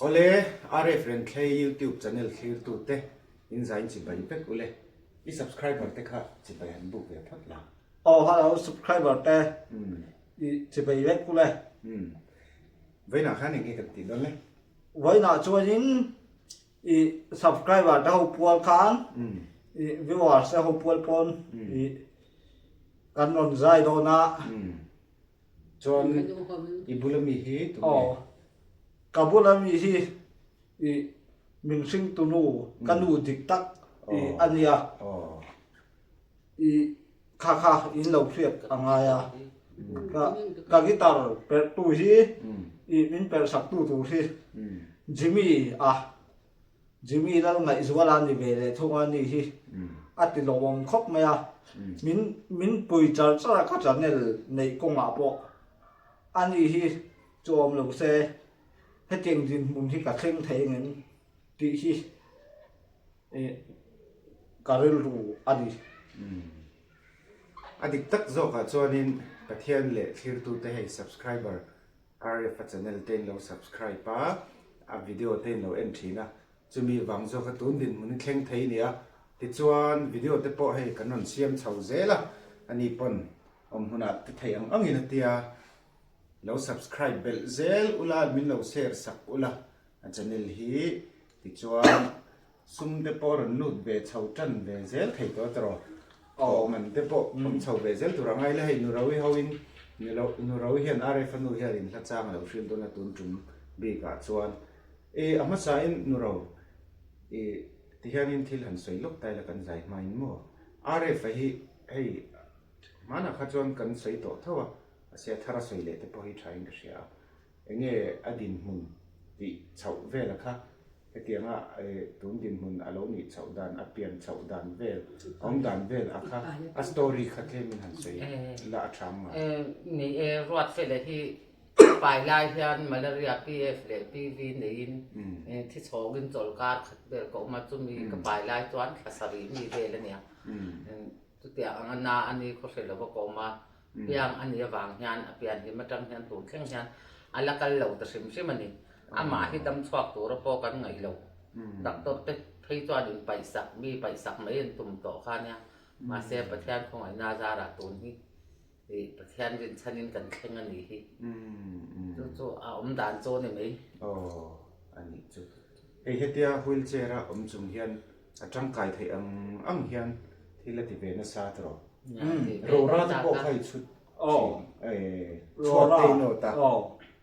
Awle, RF Renthlei YouTube channel thlirtute in zain chibai vek ule. I subscriber te kha chibai han buk ve phawt la. Aw hello subscriber te i chibai vek ule. Vawiinah khan eng nge kan tih dawn le? Vawiinah chuanin i subscriber te ho pual khan i viewers te ho pual pawn i kan rawn zai dawn a. Chuan i bula mi hi tu nge? Aw, ka bula mi hi i min hringtu nu, ka nu dik tak i a nia. I kha kha in lo hriat a ngai a. Ka ka guitar perh tu hi i min perh sak tu tur hi Jimmy a Jimmy lal ngaihzuala ni ve leh thung a ni hi a ti lawmawm khawp mai a. Min min pui char char a ka channel neih kawngah pawh a ni hi chu awm lo se hetiang dinhmun hi ka thleng thei ang em tih hi ka rilru a ni. A dik tak zawkah chuanin Pathian leh thlirtute hei subscriber RF-a channel te in lo subscribe a, a video te in lo en thin a, chumi vang zawk a tun dinhmun i thleng thei nia. Tichuan video te pawh hei kan rawn siam chho zel a, ani pawn awm hmunah te theih ang angin a tia. Lo subscribe belh zel ula, min lo share sak ula a channel hi, tichuan Sum te pawh rawn lut ve chho tan ve zel thei tawh tawh. Aw man te pawh awm chho ve zel tur a ngai la hei Nurawi ho in Nurawi hian RF a nu hian in hla chang a lo hrilh dawn a tun tum bik ah chuan i a hmasa in Nuro i ti hian in thil han sawi lawk ta ila kan zai hma in maw RF a hi hei hmanah kha chuan kan sawi tawh tho a mahse a thar a sawi leh te pawh hi tha in ka hria a. Enge a dinhmun tih chhoh vel a kha? Hetianga tun dinhmun a lo nih chhoh dan, a pian chhoh dan vel, a awm dan vel a kha, a story kha tlemin han sawi la a tha ang ngai. Ni e, Ruatfela hi pai lai hian malaria PF leh PV neiin thi chhawngin chawlkar khat vel ka awm a, chumi ka pai lai chuan thla sarih mi vel a nia. Chutiang anga na a ni khaw hre lova ka awm a, piang a nih avang hian a pian hlim atang hian tun thleng hian a la kal lo ta hrim hrim a ni. Amah hi dam chhuak tura pawh kan ngaih lo. Doctor te phei chuan in paihsak, mi paihsak mai an tum tawh kha nia. Mahse Pathian khawngaihna zarah tun hi ih Pathian rinchhanin kan thleng a nih hi. Chu chu a awm dan chu a ni mai. Aw a nih chu. Hei hetia wheelchair a awm chung hian A tangkai theih ang ang hian thil a ti ve nasa tawh. Rora te pawh kha i chhut thin. Chhuat te i nawt a.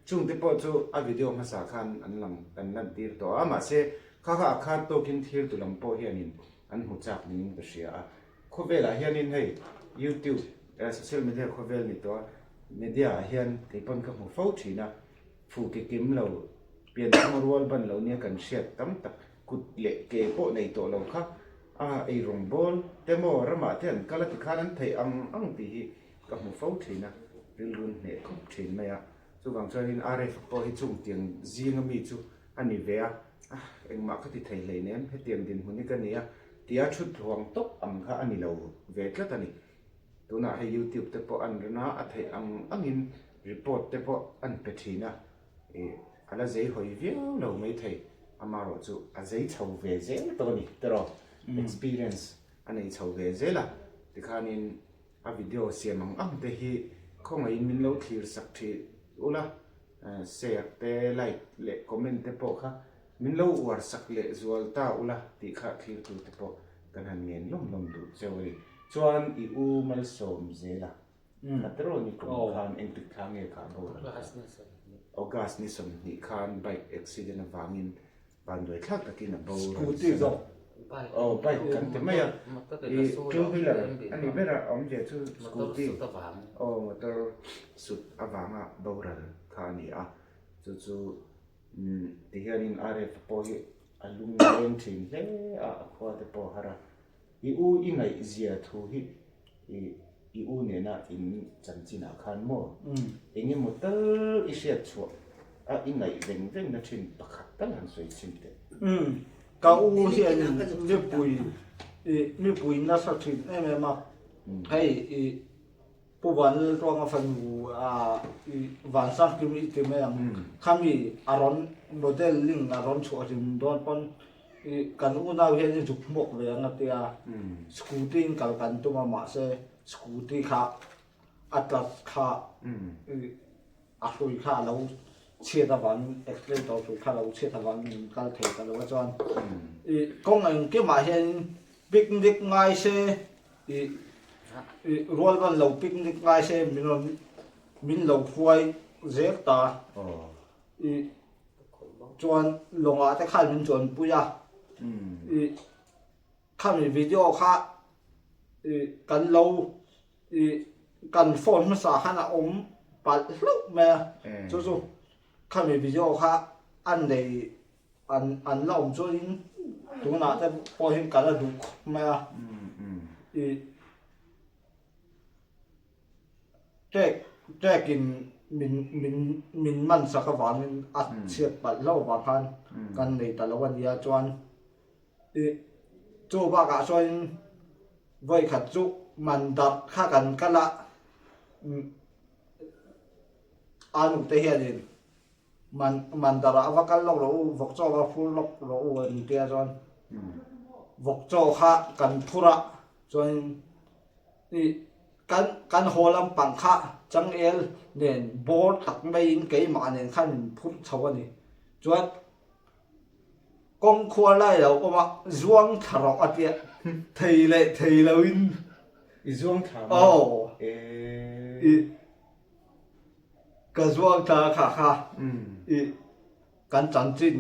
Chung te pawh chu a video hmasa khan an lang an lantir tawh a. Mahse kha kha a khat tawkin thirtu lam pawh hianin an hmu chak niin ka hria a. Khawvelah hianin hei YouTube social media khawvel ni tawh a media ah hian kei pawn ka hmu fo thin a. Fu ke kim lo pianthang rual ban lo nia kan hriat tam tak Kut leh ke pawh nei tawh lo kha a ei rawng bawl te maw ramah te an kal a tikhan an theih ang ang tih hi ka hmu fo thin a, rilrun hneh khawp thin mai a. Chuvang chuanin RF pawh hi chung tiang zinga mi chu a ni ve a, ah engmah ka ti thei hleinem hetiang dinhmun hi ka ni a tia thut hluang tawp ang kha a ni lo ve tlat a ni. Tunah hei YouTube te pawh an run a, a theih ang angin report te pawh an pe thin a. Ih, a la zei hawi viau lo maithei, amaherawh chu a zei chho ve zel tawh a ni tiraw, experience a nei chho ve zel a, tikhanin a video siam ang ang te hi khawngaihin min lo thlir sak thih ula, share te, like leh comment te pawh kha min lo uar sak leh zual ta ula tih kha thlirtu te pawh kan han ngen lawm lawm duh cheu a ni. Chuan i u malsawm zel a. Khateraw ni kum khan engtik thla nge kha boral kha? August ni 20 khan bike accident avangin vanduai thlak takin a boral Scooty zawk. Aw bike kan ti mai a, i two wheeler a ni ber a, awmzia chu scooty aw motor sut avanga boral kha a ni a, chu chu tihianin RF pawh hi a lungleng thin hle a, a khua te pawh a har a. I u i ngaihzia thu hi i u nena in chanchinah khan maw eng emaw tal i hriat chhuah a i ngaih veng veng na thin pakhat tal han sawi chhin teh. Umm ka u hian mipui i mipui nasa thin em em a, hei i. Pu Vanlaltuanga fanu i Vansangkim i ti mai ang. Khami a rawn modelling a rawn chhuah hlim dawn pawn i kan unau hian i zuk hmuak ve ang a tia. Scooty in kal kan tum a mahse scooty kha a tlat kha i a hrui kha a lo chhiat avangin accelerator hrui kha a lo chhiat avangin min kal thei ta lo a chuan i kawng engkimah hianin picnic ngai se i i rual ban lo picnic ngai se min rawn min lo hruai zel ta i chuan lawngah te khan min chuanpui a i Khami video kha i kan lo i kan phone hmasa khan a awm palh hlauh mai a, chu chu khami video kha an nei an an la awm chuanin tunah te pawh hian ka la duh khawp mai a i Trek trek in min min min man sak avangin a chhiat palh hlauh avang khan kan nei ta lo a nia chuan. I chu bakah chuanin vawikhat chu man darh kha kan kal a, a nute hianin man man darhah a va kal lawk rawh u, vawk chaw va phur lawk rawh u an tia chuan vawk chaw kha kan phur a, chuanin i kan kan haw lampang kha changel nen bawr tak maiin keimah nen khan min phur chho a ni. Chuan. Kawng khuar lai lo awm a, zuang thla rawh a tia, thei leh thei lo in. I zuang thla maw? Aw. I ka zuang thla kha kha i kan chanchin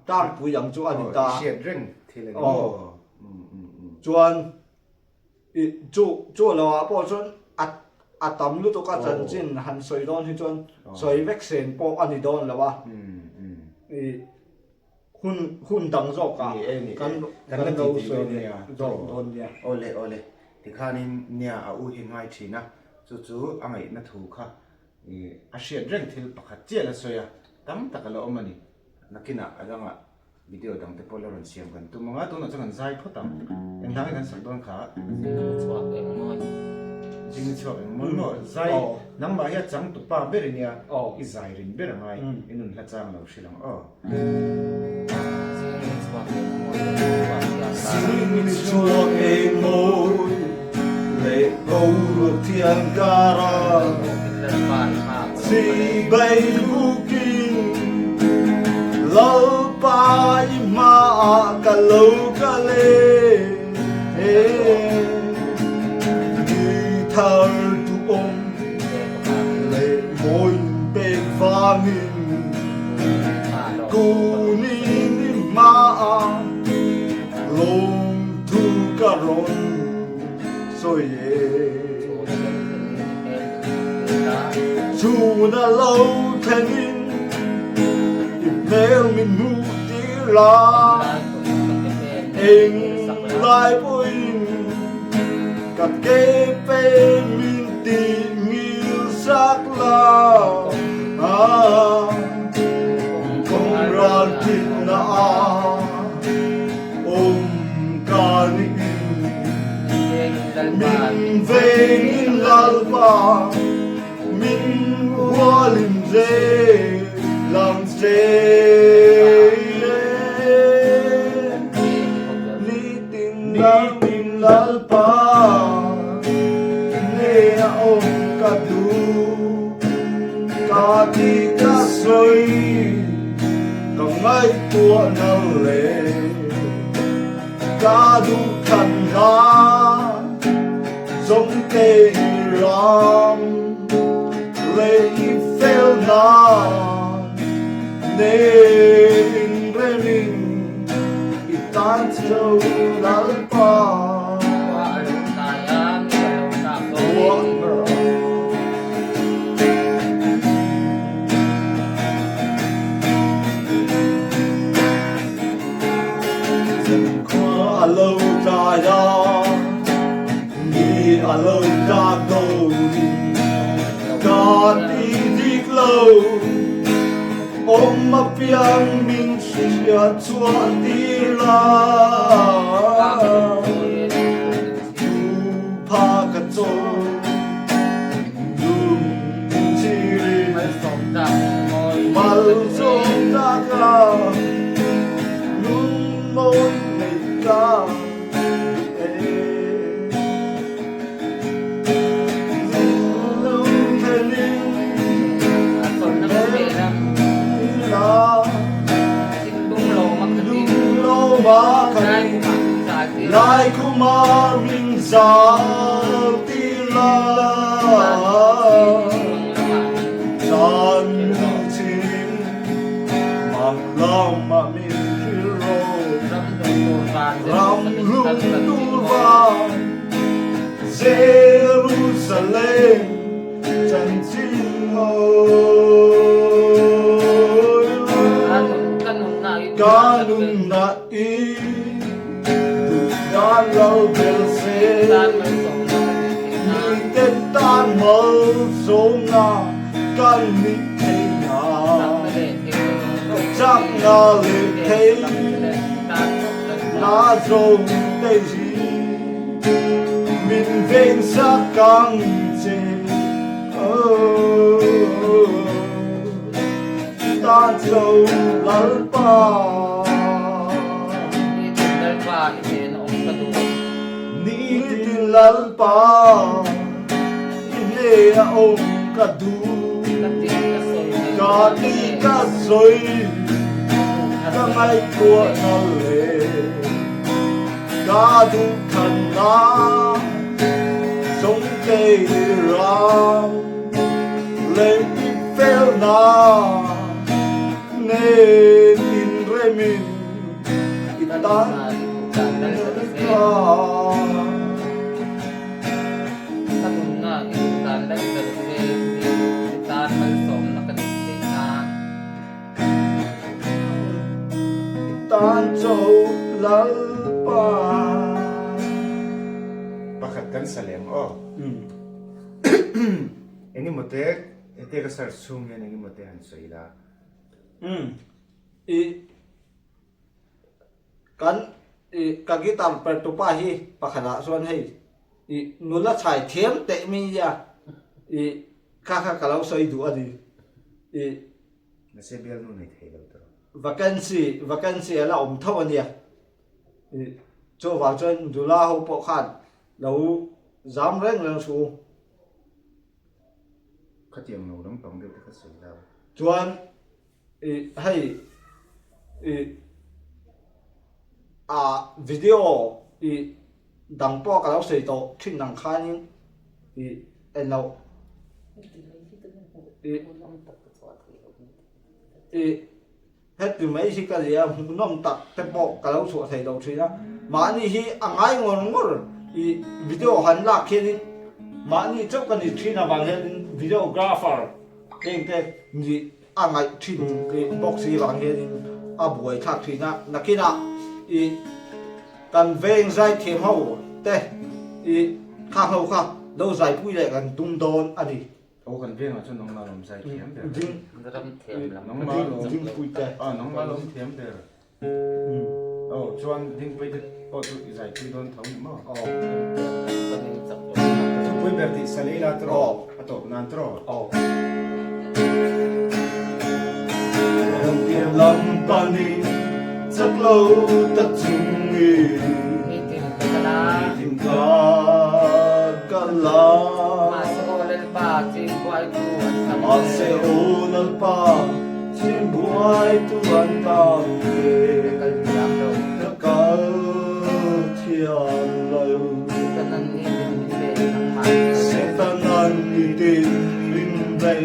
tlangpui ang chu a ni ta. I hriat reng thil a ni maw? Chuan I chu chu lo ah pawh chuan a a tam lutuk a chanchin han sawi dawn hi chuan sawi vek sen pawh a ni dawn lo a. I hun hun dang zawk ah kan kan lo sawi leh zawk dawn nia. Awle awle tikhanin nia a u hi ngai thin a chu chu a ngaihna thu kha i a hriat reng thil pakhat chiah la sawi a tam tak a la awm a ni. Nakinah a dangah video dang te pawh la rawn siam kan tum ang a, tunah chuan kan zai phawt ang. Eng hlangin kan sak dawn kha? Zing ni chhuak eng mawi. Zing ni chhuak eng mawi maw? Zai nangmah hi a chang tupa ber i nia, i zai rin ber a ngai, i nun hla chang lo hrilh ang aw. Zing ni chhuak eng mawi leh chhuak thiang kar. Zing ni chhuak eng mawi leh boruak thiang kar a. Chibai bukin Lalpa i hmaah ka lo kal e, Ni thar duhawm leh mawi min pek vangin Kunin i hmaah lawmthu ka rawn sawi e. Chhun a lo thlenin i hmel min hmuh tir la, eng lai pawhin ka ke pe min tih ngil sak la. Kawng ral thinna a awm ka niin Min vengin Lalpa, min hualin zel ang che. Nitin Lalpa, nge a awm ka duh, ka ti ka sawi, ka ngaihtuah nal le. Ka duh than hla zawng te i ram leh i fel nan nen in remin i tan cho Lalpa. Zankhua a lo tlai a, ni a lo tlak dawnin ka ti dik lo. Awm apiang min hriat chhuah tir la. Thu pha ka chaw. mawi nei ka duh e. Lai khuma min zal ti la Zan chim mang lama min hrilh rawh Ram lung tur vang Jerusalem chanchin hawi Ka nunna i duh dan lo bel se Mite tan malsawmna kan nih theihna Chakna leh theihna zawng te hi Min veng sak ang che Tan cho Lalpa. Nitin Lalpa i hnen a awm ka duh. Nitin Lalpa i hnen a awm ka duh. Ka ti ka sawi mai. Ka ti ka sawi ka ngaihtuah na le. Ka duh than na Zongte ram leh i fel na nen in remin i tan ka. Ka nunna i duh dan lal ber se i tan malsawmna ka nih theih nan. I tan cho Lalpa. Pakhat kan sa lem aw. Engemaw te hete ka search chhung hian engemaw te han sawi la. I kan i ka guitar per tupa hi pakhatah chuan hei i nula chhai thiam teh mi nia i kha kha ka lo sawi duh a ni i. Mahse bialnu nei thei lo tawh. Vacancy vacancy a la awm tho a nia. Chuvang chuan nula ho pawh khan lo zam reng reng suh u. Khatiang lo lampang deuh te kha sawi la. Chuan i hei i a video i dang pawh ka lo sawi tawh thin ang khanin i en loh i i heti mai hi ka nia hmuhnawm tak te pawh ka lo chhuah thei lo thin a mahni hi a ngai ngawr ngawr i video han lak hianin mahni chauh ka ni thin avang hianin videographer heng te nih a ngaih thin bawk si vang hianin a buai thlak thin a nakinah i Kan veng zaithiam ho te i kha ho kha lo zaipui leh kan tum dawn a ni. Aw kan vengah chuan nangmah lawm zaithiam ber. Ding Nangmah lawm Dingpui te. Ah nangmah lawm thiam ber. Aw chuan Dingpui te pawh chu i zaipui dawn tho ni maw? Aw. Ka thupui ber tih Salei la tawh a tawp nan tawh. Aw. Ramtiang lam pani chak lo tak chung in Nitin ka kal a. Nitin ka kal a. Mahse aw Lalpa chimbuaitu an tam e. Mahse aw Lalpa chimbuaitu an tam e. Ka kal thiam lo. Ka kal thiam lo. Setanan nitin min bei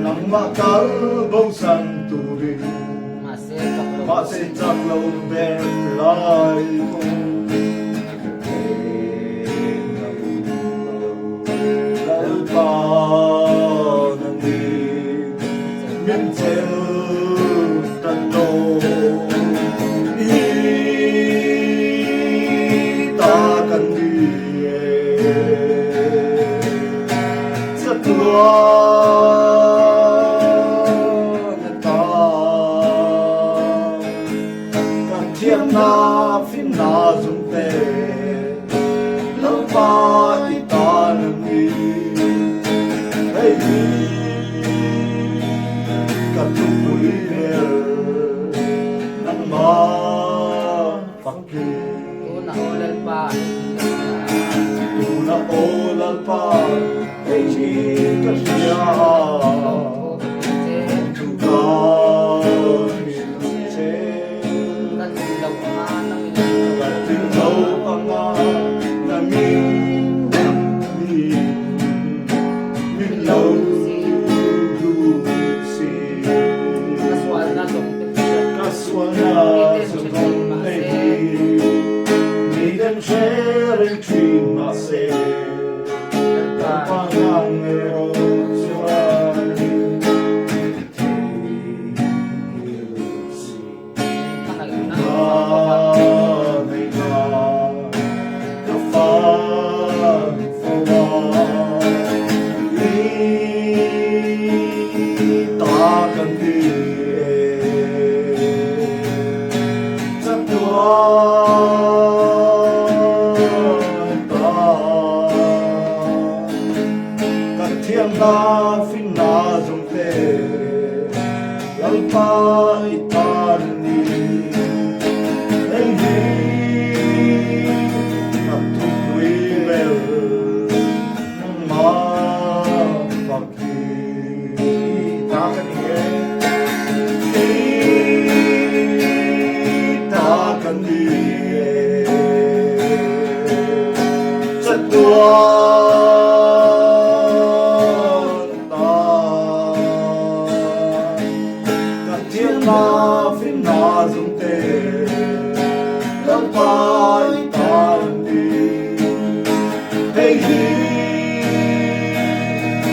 nangmah kal. Setanan nitin min bei nangmah kal bosan turin. Mahse chak lo. Mahse chak lo ber lai pawh Ka thei ngam lo. Lalpa nangin min chelh ta tawh i ta kan ni e chatuan ta kan thiamna fimna zungte Lalpa i tan a ni hei hi ka thupui ber nangmah. Aw Lalpa, hei hi ka hria. Thu ka hrilh che. Ka tlin lo anga Ka tlin lo anga nangin min lo duh si. Ka sualna zawng te hi. Ka sualna zawng te hi. Miten hre reng thin mahse. Lalpa nang erawh chuan i theihnghilh si. Lalpa i tan ni hei hi ka thupui ber nangmah fak hi i ta ka ni e. I ta ka ni e chatuan ta. Ka thiamna finna zungte Lalpa i tan ni. Hei hi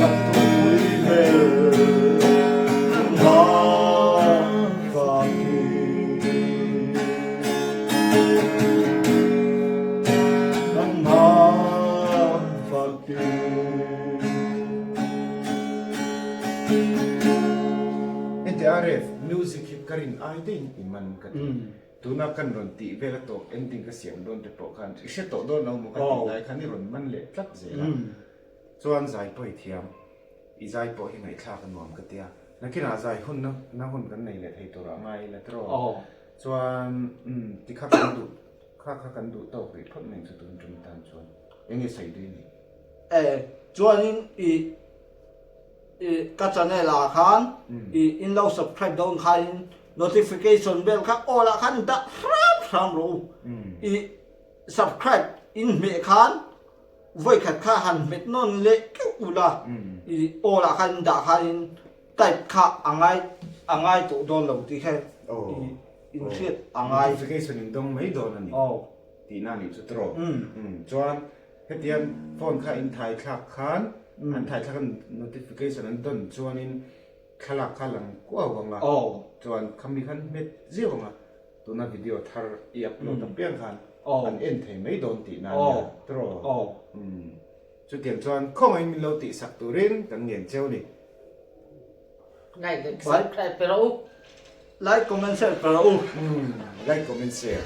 ka thupui ber nangmah fak hi. Nangmah fak hi. NTRF music hi ka rin ai deuhin i man ka ti. Tuna kan rawn tih vel a tawp ending ka siam dawn te pawh khan i hre tawh dawn lo maw ka tih lai khan i rawn man leh tlat zel a. Chuan zai pawh i thiam, i zai pawh hi ngaihthlak a nuam ka tia. Nakinah zai hun na hun kan nei leh thei turah ngai ila tiraw. Chuan tikha kan duh kha kha kan duh tawk rih phawt mai chu tun tum tan chuan eng nge sawi dui ni? E chuanin i i ka channel ah khan i in lo subscribe dawn khain notification bell kha all ah khan dah hram hram rawh u. I subscribe in hmeh khan vawikhat kha han hmet nawn leh keuh ula i all ah khan in dah khanin type kha a ngai a ngai tawh dawn lo tih kha i in hriat a ngai. Notification in dawng mai dawn a ni tihna a nih chu tiraw? Chuan hetiang phone kha in thai thlak khan an thai thlak a notification an dawn chuanin thlalak kha lang kuau ang a chuan khami khan hmet zeuh ang a tuna video thar i upload apiang khan an en thei mai dawn tihna a nia tiraw? Chutiang chuan khawngaihin min lo tihsak turin kan ngen cheu ni. Like leh subscribe pe rawh u. Like comment share pe rawh u. Like comment share.